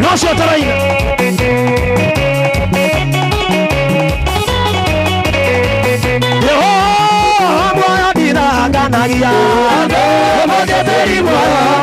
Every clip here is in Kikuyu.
Nocio tũraina. Yehova muoyo ndiranganagia. Mũgitĩri muoyo.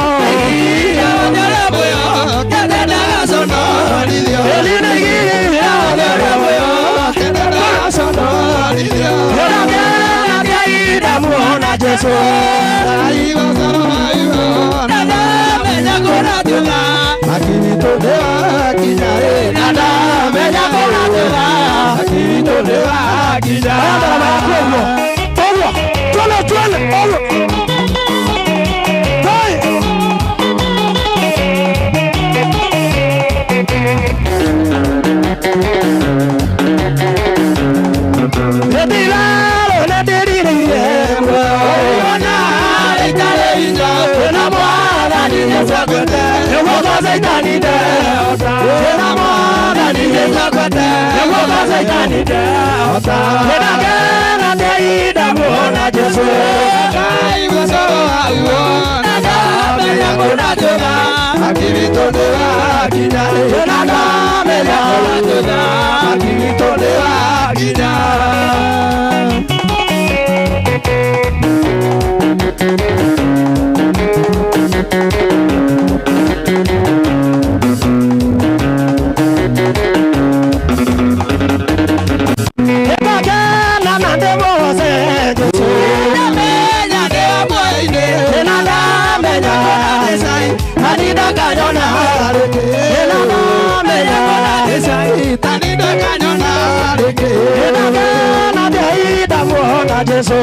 Jesu.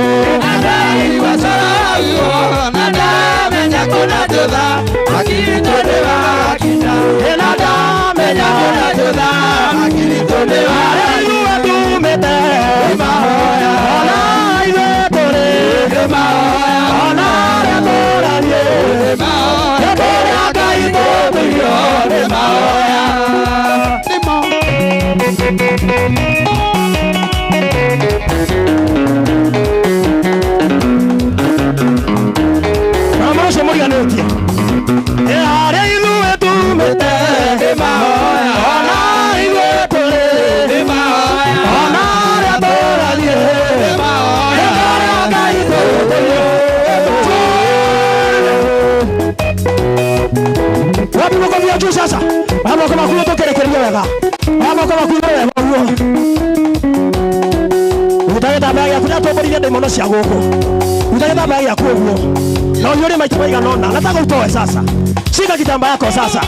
Shika kitambaa yako sasa.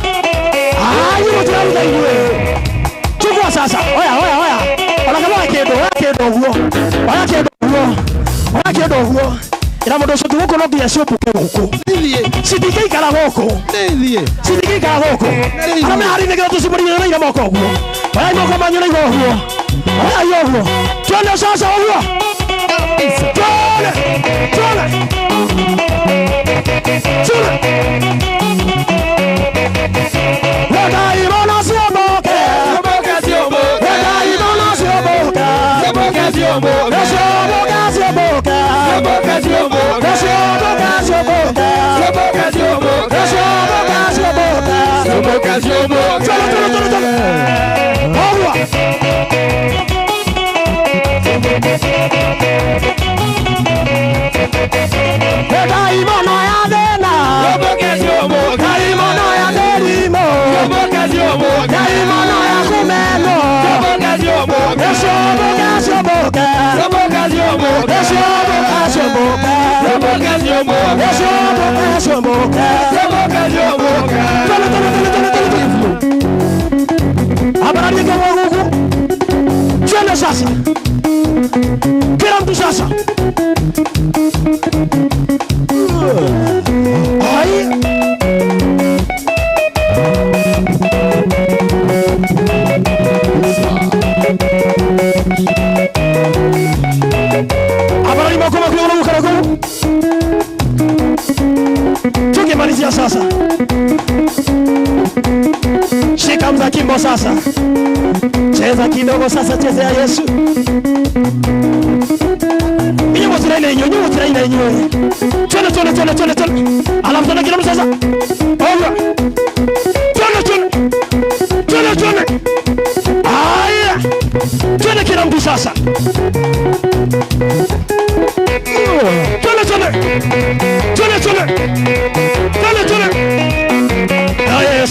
Chukua sasa. Oya oya oya. Ona kama kindu, oya kindu guo. Oya kindu guo. Oya kindu guo. Ira mundu ucio guku no nginya ciumbuke guku. Citingĩikara guku. Citingĩikara guku. Arĩa me harĩ nĩgetha tũcimũrigĩrĩre na ira moko guo. Oya moko manyu na igũrũ guo. Oya ũguo. Twende sasa ũguo. Twende. Twende. Twende. Twende sasa. Kila mtu sasa. Ai. Habari mako mako unaruka. Tukimalizia sasa. Shika mzakimbo sasa. Cheza kidogo sasa, chezea Yesu. Inyo tiraina inyo, inyo tiraina inyo. Twende twende twende twende twende. Alafu tena kila mtu sasa. Oga. Twende twende.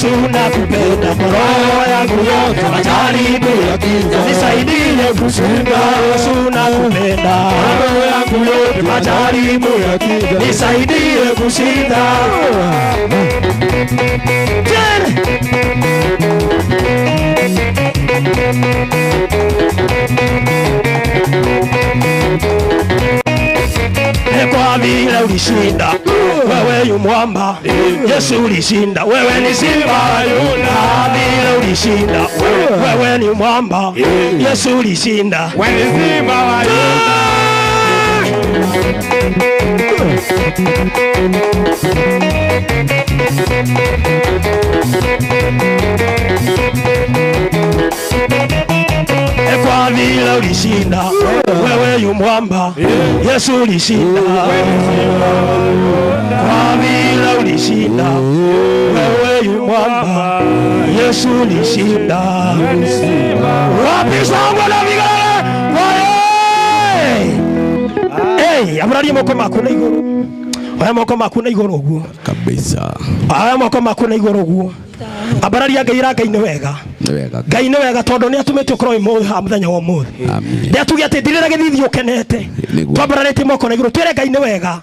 Yesu nakupenda kwa roho yangu yote, majaribu yakija nisaidie kushinda. Yesu nakupenda kwa roho yangu yote, majaribu yakija nisaidie kushinda. Kwa vile ulishinda, wewe yu mwamba. Yesu ulishinda, wewe ni simba. Kwa vile ulishinda, wewe ni mwamba. Yesu ulishinda, wewe ni simba wa Yuda. Kwa vile ulishinda, wewe yu mwamba. Yesu ulishinda. Kwa vile ulishinda, wewe yu mwamba. Yesu ulishinda. Wapi shangwe na vigelegele kwa yeye? Hey, aburarie moko maku na iguru. Oya moko maku na iguru uguo. Kabisa. Oya moko maku na iguru uguo. Abararia Ngai ra Ngai nĩ wega. Ngai nĩ wega tondũ nĩ atũmĩte ũkorwo wĩ mũthenya wa ũmũthĩ. Nĩ atuge atĩ ndirĩra gĩthithi ũkenete. Twambararĩtie moko na igũrũ twĩre Ngai nĩ wega.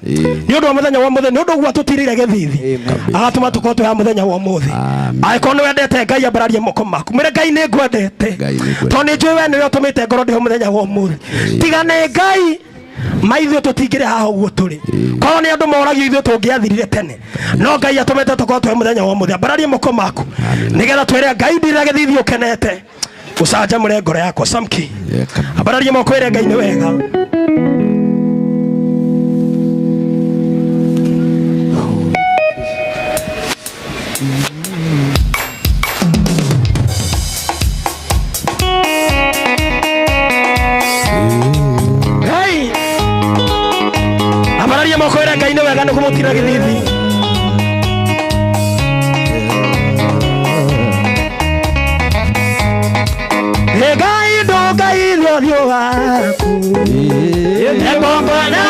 Nĩ ũndũ wa mũthenya wa ũmũthĩ, nĩ ũndũ ũguo atũtirĩire gĩthithi. Agatũma tũkorwo twĩ haha mũthenya wa ũmũthĩ. Angĩkorwo nĩ wendete Ngai ambararie moko maku. Mwĩre Ngai nĩ ngwendete. Tondũ nĩ njũĩ we nĩwe ũtũmĩte ngorwo ndĩ ho mũthenya wa ũmũthĩ. Tiga nĩ Ngai maithuĩ tũtingĩrĩ haha ũguo tũrĩ. Korwo nĩ andũ moragio ithuĩ tũngĩathirire tene. No Ngai atũmĩte tũkorwo twĩ mũthenya wa ũmũthĩ. Ambararie moko maku nĩgetha twĩre Ngai ndirĩra gĩthithi ũkenete. Ũcanjamũre ngoro yakwa. Samki. Ambararie moko ĩre Ngai nĩ wega. Ambararie moko ĩre Ngai nĩ wega nĩ kũmũtira gĩthithi. Ngai ndũngaithio ũthiũ waku, ngongona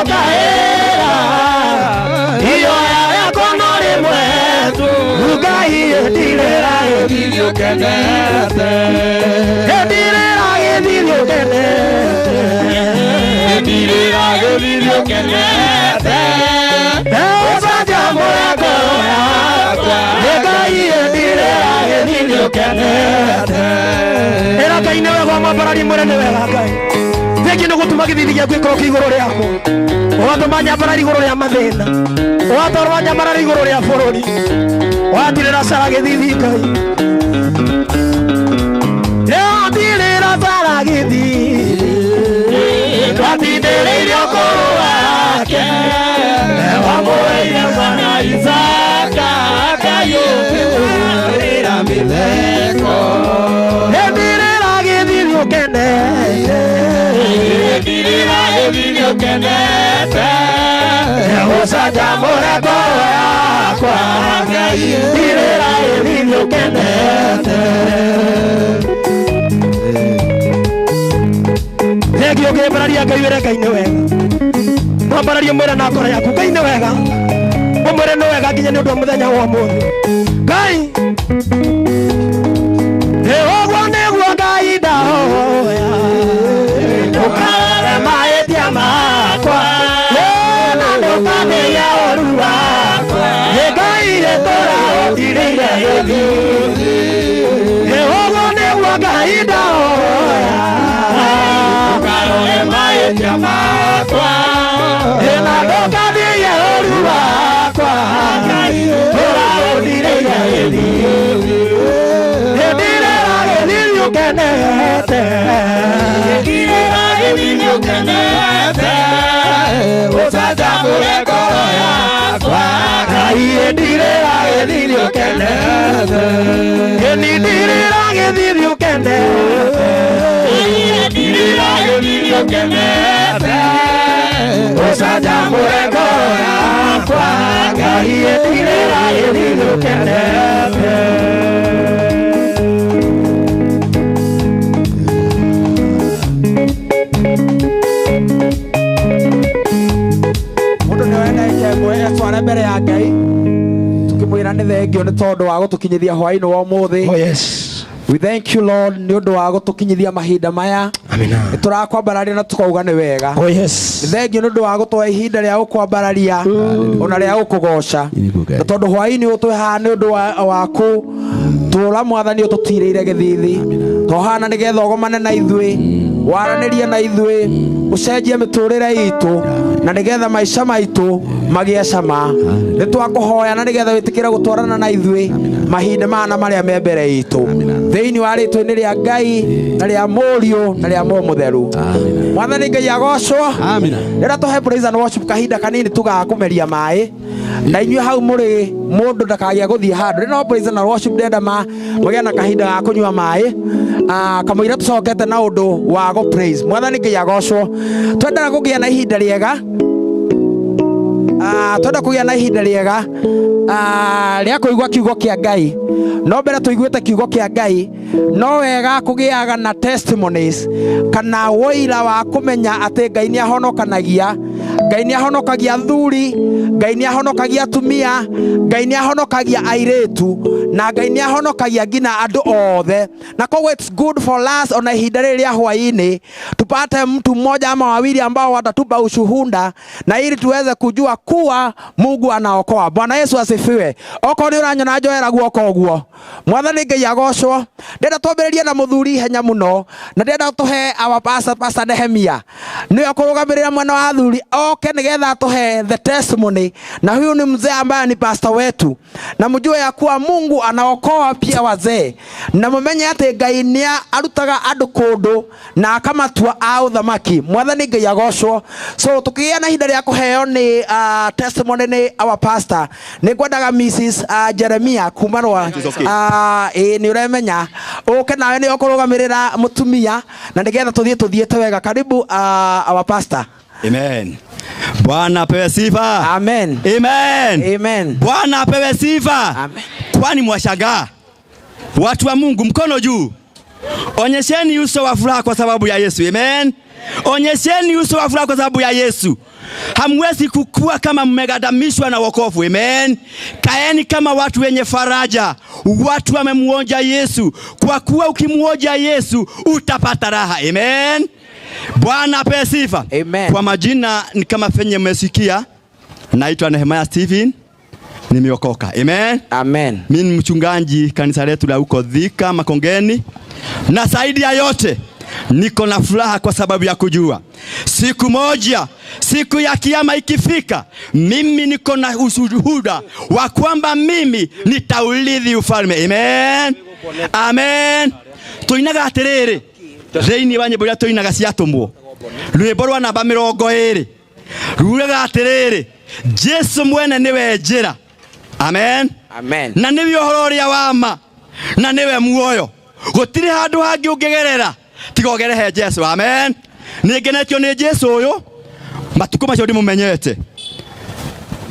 ũkaĩra, ihoya rĩakwa no rĩmwe tu. Ngai ndirĩra gĩthithi ũkenete, ndirĩra gĩthithi ũkenete, ndirĩra gĩthithi ũkenete. Ũcanjamũre ngoro yakwa, Ngai ndirĩra gĩthithi ũkenete. Ĩra Ngai nĩ wega, mwambararie mwĩre nĩ wega Ngai. Thengiũ nĩ gũtũma gĩthithi gĩaku gĩkorwo kĩ igũrũ rĩakwa. Ũgatũma nyambarare igũrũ rĩa mathĩna. Ũgatũma nyambarare igũrũ rĩa bũrũri. Watirĩra cara gĩthithi Ngai. Watirĩra cara gĩthithi. Twatindĩrĩire ũkũrũ wake. Wamũheire mwana Isaka akayũkĩra mĩtheko. Ndirĩra gĩthithi ũkenete, ndirĩra gĩthithi ũkenete. Ũcanjamũre ngoro yakwa, ndirĩra gĩthithi ũkenete. Thengiũ ũngĩambararia Ngai wĩre Ngai nĩ wega. Mwambararie mwĩre na ngoro yaku Ngai nĩ wega. Ũmwĩre nĩ wega nginya nĩ ũndũ wa mũthenya wa ũmũthĩ. Ngai ũguo nĩguo Ngai ndahoya, ndũkarore mahĩtia makwa, na ndũkanĩige ũũru wakwa. Ngai rĩtũra ũndirĩire gĩthithi. Ũguo nĩguo Ngai ndahoya, ndũkarore mahĩtia makwa, na ndũkanĩige ũũru wakwa. Tũra ũndirĩire gĩthithi. Ndirĩra gĩthithi ũkenete, ndirĩra gĩthithi ũkenete. Ũcanjamũre ngoro yakwa, Ngai ndirĩra gĩthithi ũkenete. Ndirĩra gĩthithi ũkenete, ndirĩra gĩthithi ũkenete. Ũcanjamũre ngoro yakwa, Ngai ndirĩra gĩthithi ũkenete. Mundu nĩ wendete etware mbere ya Ngai tukimwira nĩ thengio nĩ tondũ wa wa gũtũkinyithia hwaĩ-inĩ wa ũmũthĩ. Oh yes. We thank you Lord nĩ ũndũ wa gũtũkinyithia mahinda maya. Amina. Nĩ tũrakwambararia na tũkauga nĩ wega. Oh yes. Thank you nĩ ũndũ wa gũtũhe ihinda rĩa gũkwambararia ona rĩa gũkũgoca. Na tondũ hwaĩ-inĩ ũyũ twĩ haha nĩ ũndũ waku tũra mwathani ũtũtirĩire gĩthithi tũhana nĩgetha ũgomane na ithuĩ waranĩrie na ithuĩ ũcenjie mĩtũrĩre itũ na nĩgetha maica maitũ magĩe cama. Nĩ twakũhoya na nĩgetha wĩtĩkĩre gũtwarana na ithuĩ mahinda maya na marĩa me mbere itũ thĩinĩ wa rĩtwa-inĩ rĩa Ngai na rĩa Mũriũ na rĩa Roho Mũtheru. Mwathani Ngai agocwo. Rĩrĩa tũhe praise and worship kahinda kanini tugakũmeria maĩ na inyuĩ hau mũrĩ mũndũ ndakagĩa gũthiĩ handũ. Rĩrĩa no praise and worship ndenda mũgĩe na kahinda ga kũnyua maĩ kamũira tũcokete na ũndũ wa gũ praise. Mwathani Ngai agocwo. Twendaga kũgĩa na ihinda rĩega twenda kũgĩa na ihinda rĩega rĩa kũigua kiugo kĩa Ngai. No mbere tũiguĩte kiugo kĩa Ngai no wega kũgĩaga na testimonies kana wũira wa kũmenya atĩ Ngai nĩ ahonokanagia, Ngai nĩ ahonokagia athuri, Ngai nĩ ahonokagia atumia, Ngai nĩ ahonokagia airĩtu na Ngai nĩ ahonokagia nginya andũ othe. Na koguo it's good for us ona ihinda rĩrĩ rĩa hwaĩ-inĩ tupate mtu mmoja ama wawili ambao watatupa ushuhuda na ili tuweze kujua kuwa Mungu anaokoa. Bwana Yesu asifiwe. Okorwo nĩ ũranyona njoera guoko ũguo. Mwathani Ngai agocwo. Ndĩrenda twambĩrĩrie na mũthuri ihenya mũno na ndĩrenda tũhe our pastor, Pastor Nehemia nĩwe ũkũrũgamĩrĩra mwena wa athuri oke nĩgetha atũhe the testimony. Na huyu ni mzee ambaye ni pastor wetu, na mjue ya kuwa Mungu anaokoa pia wazee, na mumenye atĩ Ngai nĩ arutaga andũ kũndũ na akamatua a ũthamaki. Mwathani Ngai agocwo. So tũkĩgĩa na ihinda rĩa kũheo nĩ testimony nĩ our pastor, nĩ ngwendaga Mrs Jeremia kuma rwa nĩ ũremenya ũke nawe nĩ ũkũrũgamĩrĩra mũtumia na nĩgetha tũthiĩ tũthiĩte wega. Karibu our pastor. Amen. Bwana apewe sifa. Amen. Amen. Amen. Bwana apewe sifa. Amen. Kwani mwashangaa? Watu wa Mungu, mkono juu. Onyesheni uso wa furaha kwa sababu ya Yesu. Amen. Onyesheni uso wa furaha kwa sababu ya Yesu. Hamwezi kukua kama mmegadamishwa na wokovu. Amen. Kaeni kama watu wenye faraja, watu wamemuonja Yesu. Kwa kuwa ukimuonja Yesu utapata raha. Amen. Bwana apewe sifa. Amen. Kwa majina ni kama fenye mmesikia, naitwa Nehemiah Stephen, nimeokoka. Amen. Amen. Mimi ni mchungaji kanisa letu la huko Thika Makongeni, na zaidi ya yote niko na furaha kwa sababu ya kujua siku moja, siku ya kiyama ikifika, mimi niko na ushuhuda wa kwamba mimi nitaurithi ufalme. Amen. Amen. Tuinaga atiriri thĩinĩ wa nyĩmbo iria tũinaga ciatũmwo, rwĩmbo rwa namba 20 rugaga atĩrĩrĩ, Jesu mwene nĩwe njĩra. Amen. Amen. Na nĩwe ũhoro ũrĩa wa ma na nĩwe muoyo, gũtirĩ handũ hangĩ ũngĩgerera tiga ũgere he Jesu. Amen. Nĩngenetio nĩ Jesu ũyũ, matukũ macio ndĩmũmenyete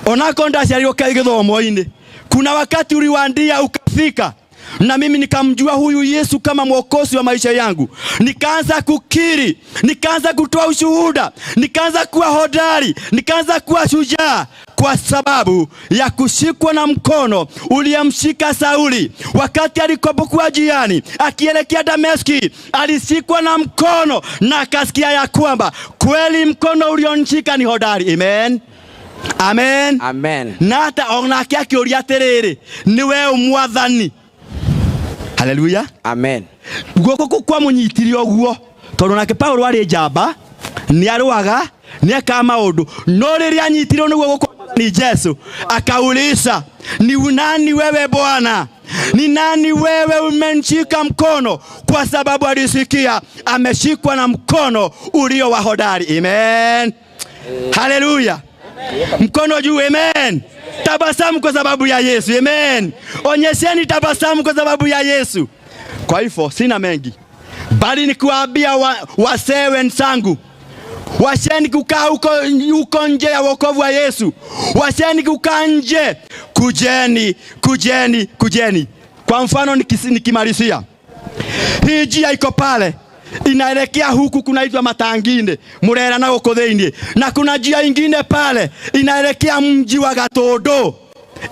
onakorwo ndaciarirwo gĩthomo-inĩ. Kuna wakati uliwandia ukafika na mimi nikamjua huyu Yesu kama mwokozi wa maisha yangu. Nikaanza kukiri, nikaanza kutoa ushuhuda, nikaanza kuwa hodari, nikaanza kuwa shujaa kwa sababu ya kushikwa na mkono uliyemshika Sauli wakati alikopokuwa njiani akielekea Dameski. Alishikwa na mkono na akasikia ya kwamba kweli mkono ulionishika ni hodari. Amen. Amen. Amen. Na hata onake akĩũria atĩrĩrĩ, nĩ we mwathani. Haleluya. Amen. Guoko kũu kwamunyitire ũguo tondũ nake Paulo arĩ njamba, nĩ arũaga, nĩ ekaga maũndũ, no rĩrĩa anyitirwo nĩguo guoko ni Jesu akauliza, ni nani wewe Bwana? Ni nani wewe umenishika mkono? Kwa sababu alisikia ameshikwa na mkono ulio wa hodari. Amen. Haleluya. Mkono juu. Amen. Tabasamu kwa sababu ya Yesu. Amen. Onyesheni tabasamu kwa sababu ya Yesu. Kwa hivyo sina mengi, bali nikuambia wasee wenzangu, washeni kukaa huko nje ya wokovu wa Yesu. Washeni kukaa nje. Kujeni, kujeni, kujeni. Kwa mfano nikimalizia, hii njia iko pale inaelekea huku kunaitwa Matangine, Murera na huko thĩinĩ, na kuna njia ingine pale inaelekea mji wa Gatondo.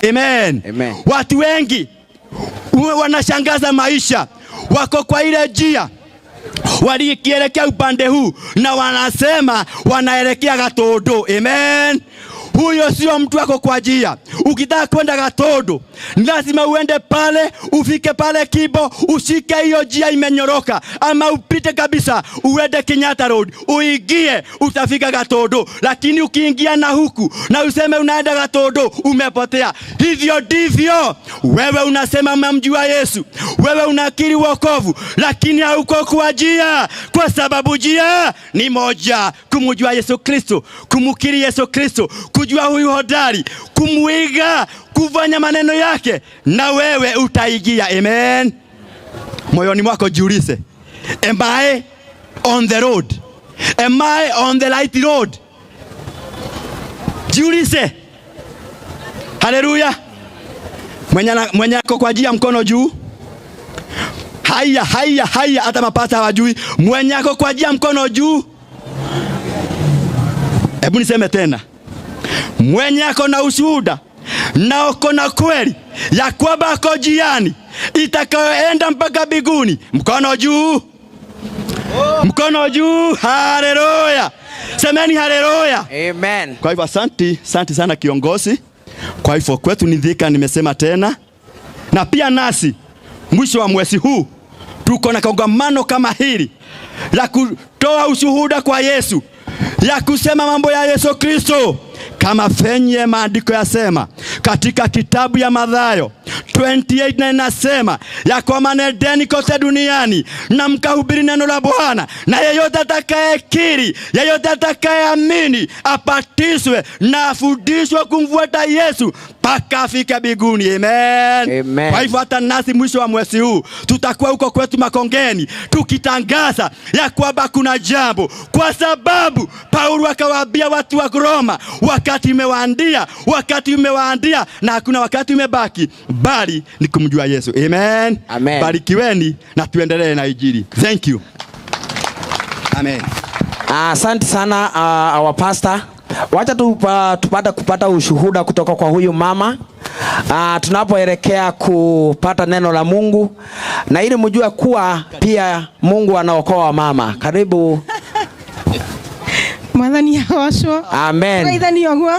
Amen. Amen. Watu wengi Wanashangaza maisha, wako kwa ile njia walikielekea upande huu na wanasema wanaelekea Gatundu. Amen. Huyo sio mtu wako kwa njia. Ukitaka kwenda Gatundu lazima uende pale, ufike pale Kibo, ushike hiyo njia imenyoroka, ama upite kabisa uende Kenyatta Road, uingie, utafika Gatundu. Lakini ukiingia na huku na useme unaenda Gatundu, umepotea. Hivyo ndivyo wewe unasema umemjua Yesu, wewe unakiri wokovu, lakini hauko kwa njia, kwa sababu njia ni moja: kumjua Yesu Kristo, kumkiri Yesu Kristo, kujua huyu hodari, kumuiga, kufanya maneno yake, na wewe utaingia. Amen. Moyoni mwako jiulize, am I on the road? Am I on the right road? Jiulize. Haleluya. Mwenye ako kwa njia mkono juu. Haya, haya, haya, hata mapasta hawajui. Mwenye ako kwa njia mkono juu. Hebu niseme tena. Mwenye ako na ushuhuda na uko na kweli ya kwamba ako njiani itakayoenda mpaka mbinguni, mkono juu. Mkono juu. Haleluya. Semeni haleluya. Amen. Kwa hivyo asante, asante sana kiongozi. Kwa hivyo kwetu ni Thika, nimesema tena. Na pia nasi mwisho wa mwezi huu tuko na kongamano kama hili la kutoa ushuhuda kwa Yesu, ya kusema mambo ya Yesu Kristo kama fenye maandiko yasema katika kitabu ya Mathayo 28 inasema ya kwamba nendeni kote duniani na mkahubiri neno la Bwana, na yeyote atakayekiri, yeyote atakayeamini abatizwe na afundishwe kumfuata Yesu mpaka afike mbinguni. Amen. Amen. Kwa hivyo hata nasi mwisho wa mwezi huu tutakuwa huko kwetu Makongeni tukitangaza ya kwamba kuna jambo, kwa sababu Paulo akawaambia watu wa Roma, wakati umewaandia, wakati umewaandia, na hakuna wakati umebaki bali ni kumjua Yesu. Amen. Amen. Barikiweni na tuendelee na injili. Thank you. Amen. Asante sana our pastor. Wacha tupate kupata ushuhuda kutoka kwa huyu mama. Tunapoelekea kupata neno la Mungu, na ili mjue kuwa pia Mungu anaokoa mama. Karibu. Mwathani agocwo. Amen. Mwathani ogwo.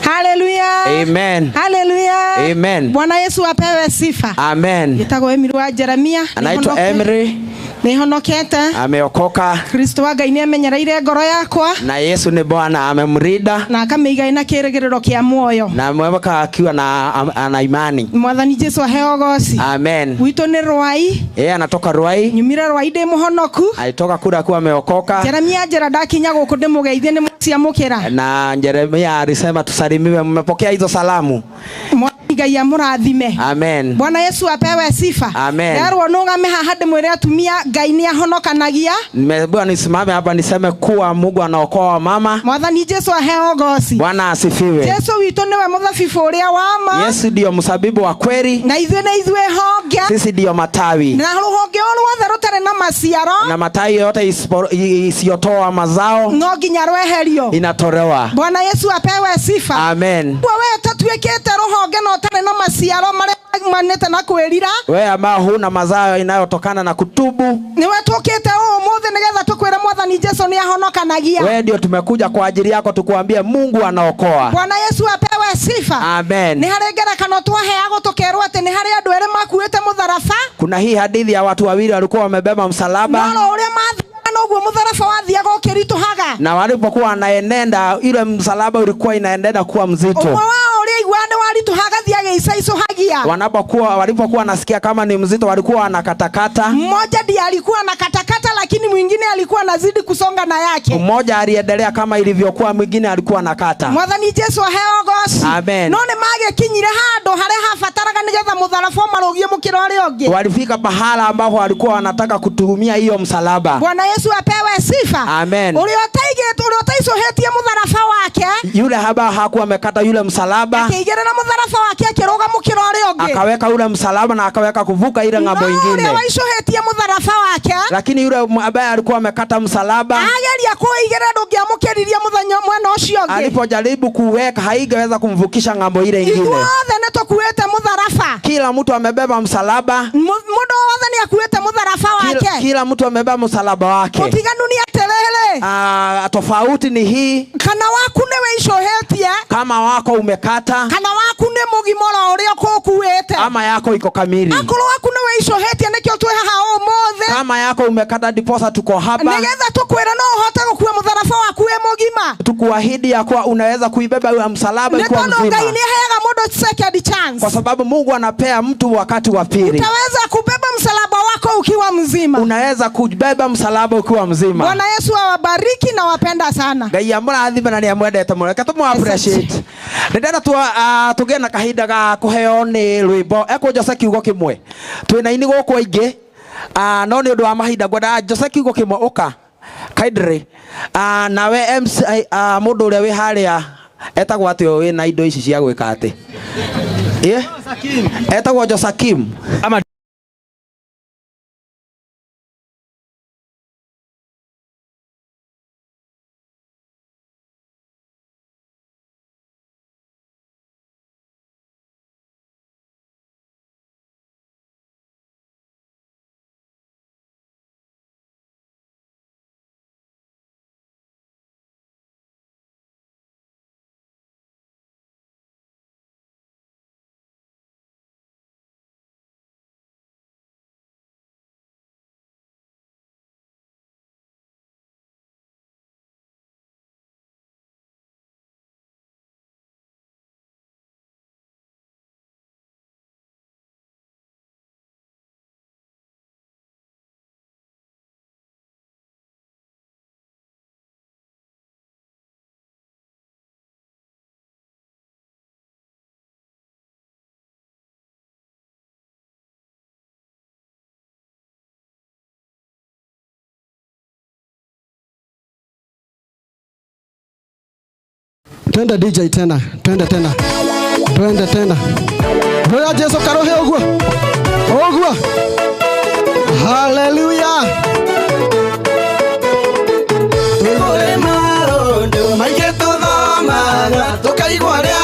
Haleluya. Amen. Haleluya. Amen. Bwana Yesu apewe sifa. Amen. Ngĩtagwo Emily wa Jeremia. Anaitwa Emily. Nĩhonokete. Ameokoka. Kristo wa Ngai nĩamenyereire ngoro yakwa. Na Yesu ni Bwana, amemrinda. Na akamĩiga ĩna kĩĩrĩgĩrĩro kĩa muoyo. Na ameweka akiwa na ana imani. Mwathani Jesu aheo goci. Amen. Gwitũ nĩ Rwai. Yeye anatoka Rwai. Nyumire Rwai ndĩ mũhonoku. Alitoka kule akiwa ameokoka. Jeremia njĩra ndakinya gũkũ ndĩmũgeithie nĩ mũciamũkĩra. Na Jeremia alisema tusalimiwe, mmepokea hizo salamu. Ngai amũrathime. Amen. Bwana Yesu apewe sifa. Amen. Nderwo nũgame haha ndĩmwĩre atumia Ngai nĩahonokanagia. Nimeambiwa nisimame hapa niseme kuwa Mungu anaokoa mama. Mwathani Jesu aheo goci. Bwana asifiwe. Jesu witũ nĩwe mũthabibũ ũrĩa wa ma. Yesu ndio msabibu wa kweli. Na ithuĩ nĩ ithuĩ honge. Sisi ndio matawi. Na rũhonge o ruothe rũtarĩ na maciaro. Na matawi yote isiyotoa mazao no nginya rweherio. Inatolewa. Bwana Yesu apewe sifa. Amen. Kwa wewe ũtatuĩkĩte rũhonge na ũtarĩ na maciaro marĩa maumanĩte na kwĩrira. Wewe ambao huna mazao inayotokana na kutubu, niwe tukite umuthi nigetha tukwire Mwathani Jesu ni ahonokanagia. Wewe ndio tumekuja kwa ajili yako tukuambie Mungu anaokoa. Bwana Yesu apewe sifa. Amen. Ni hari ngerekano twaheagwo tukerwo ati ni hari andu eri makuite mutharaba. Kuna hii hadithi ya watu wawili walikuwa wamebeba msalaba. No uria mathiaga noguo mutharaba wathiaga ukirituhaga. Na walipokuwa wanaenenda ile msalaba ulikuwa inaenenda kuwa mzito. Umwe wao uria igua ni warituhaga thiaga icaicuhagia. Walipokuwa nasikia kama ni mzito walikuwa wanakatakata. Mmoja ndiye alikuwa anakatakata lakini mwingine alikuwa anazidi kusonga na yake. Mmoja aliendelea kama ilivyokuwa, mwingine alikuwa anakata. Mwathani Jesu aheo goci. Amen. No ni magikinyire handu haria habataraga nigetha mutharaba marugie mukira uria ungi. Walifika pahala ambapo walikuwa wanataka kutumia hiyo msalaba. Bwana Yesu apewe sifa. Amen. Uria utaigite uria utaicuhitie mutharaba wake. Yule haba hakuwa amekata yule msalaba. Akiigirira mutharaba wake akiruga mukira uria ungi. Akaweka ule msalaba na akaweka kuvuka ile ng'ambo nyingine. Uria waicuhitie mutharaba wake. Lakini yule ambaye alikuwa amekata msalaba. Ageria Ageria kũigĩrĩra ndũngĩamũkĩririe mũthenya mwena ũcio ũngĩ. Alipojaribu kuweka haingeweza kumvukisha ng'ambo ile ingine. Ithuothe nĩ tũkuĩte mũtharaba. Kila mtu amebeba msalaba. Mũndũ wothe nĩ akuĩte mũtharaba wake. Kila mtu amebeba msalaba wake. Ũtiganu nĩ atĩrĩrĩ. Tofauti ni hii. Kana waku nĩ wĩicũhĩtie. Kama wako umekata. Kana waku nĩ mũgima oro ũrĩa ũkũkuĩte. Ama yako iko kamili. Akorwo waku nĩ wĩicũhĩtie nĩkĩo twĩ haha ũmũthĩ. Kama yako umekata ndiposa tuko hapa. Nĩgetha tũkwĩre no ũhote gũkua mũtharaba waku wĩ mũgima. Tukuahidi ya kuwa unaweza kuibeba huo msalaba Nĩ ukiwa tondũ Ngai mzima. nĩ aheaga mũndũ second chance. Kwa sababu Mungu anapea mtu wakati wa pili. Utaweza kubeba msalaba wako ukiwa mzima. Unaweza kubeba msalaba ukiwa mzima. Bwana Yesu awabariki na wapenda sana. Ngai amũrathime na nĩamwendete mũno. Reke tũmũ appreciate. Nĩndĩrenda tũgĩe na kahinda ga kũheo nĩ rwĩmbo. Ekũnjoce kiugo kĩmwe. Twĩna aini gũkũ aingĩ. No nĩ ũndũ wa mahinda ngwenda njoce kiugo kĩmwe ũka. Kindly. Nawe MC, mũndũ ũrĩa wĩ harĩa etagwo atĩ ũyũ wĩna indo ici cia gwĩka atĩ? Etagwo Josakim. Ama Twende DJ tena, twende tena. Twende tena. Roya Jesu karohe ogwo. Ogwo. Hallelujah.